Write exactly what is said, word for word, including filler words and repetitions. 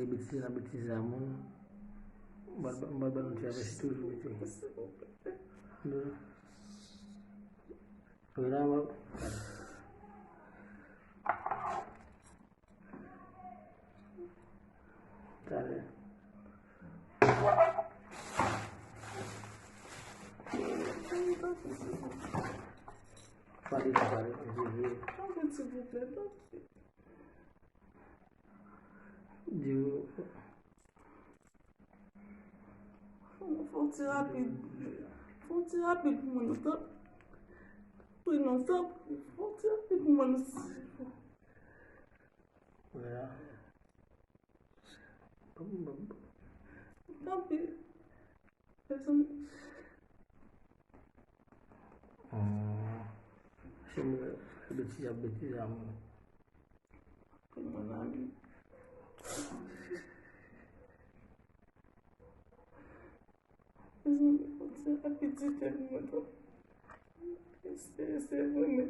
Betize nan betize a moun. M pral ba nou ti apèsi toujou, piti. Silvouplè. Vin la, m ap Talè. Pale, pale, pale. Di yo. Fon ti rapid. Fon ti rapid pou mwen, non, tanpri, non, tanpri. Fon ti rapid pou mwen, non. Tanpri. Mezanmi. Se mwen, betize ap betize a mwen. Mwen la, wi. Mezanmi, fon ti rapid pou mwen, tanpri. Se, se vre, men.